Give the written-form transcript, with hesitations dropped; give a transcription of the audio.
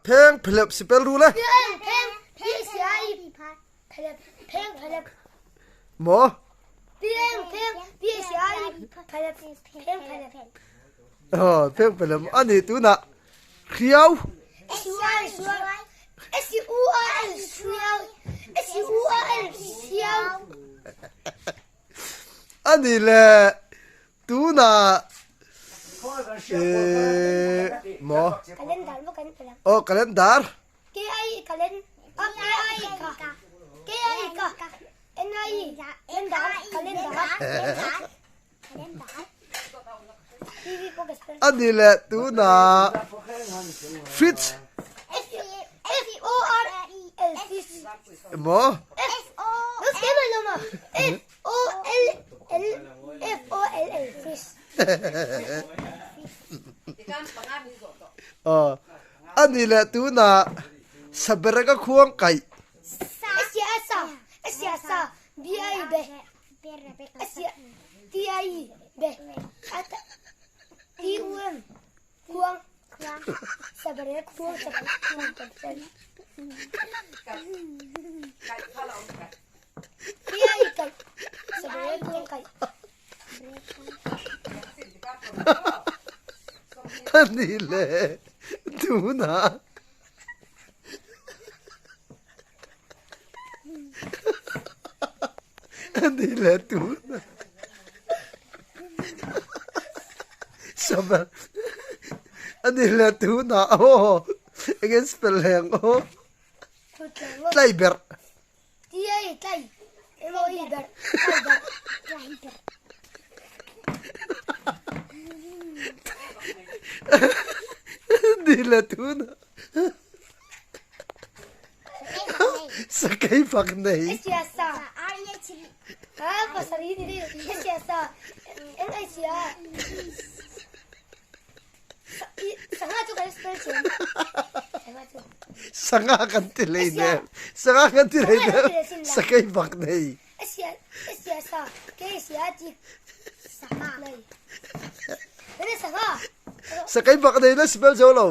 Pheng phelep spell ru le. Pheng P C I pheng phelep. Maw? Pheng pheng P C I phelep pheng phelep. Oh, pheng phelep ani tunah hriau. S U I suai S U A L suau S U A L siau. Ani le tunah eh maw? Calendar mo kan pala. Oh, calendar. K I kalen a K I ka K I ka N I calendar calendar. Ani le tunah fridge. F F O R E L fish. Maw? F O F O L L F O L L fish. Aw ani le tunah saberek a khuang kaih. S A sa S A sa B I B S T I B T U M khuang saberek khuang saberek khuang T I kaih saberek khuang kaih. Ani le tunah ani le tunah saber ani le tunah aw enge spell heng aw tlai berh. Ni le tunah sakei fak nei. Sanga kan ti hlei nem. Sanga kan ti hlei nem. Sakei bak nei. Sakei bak nei na spell zo lo.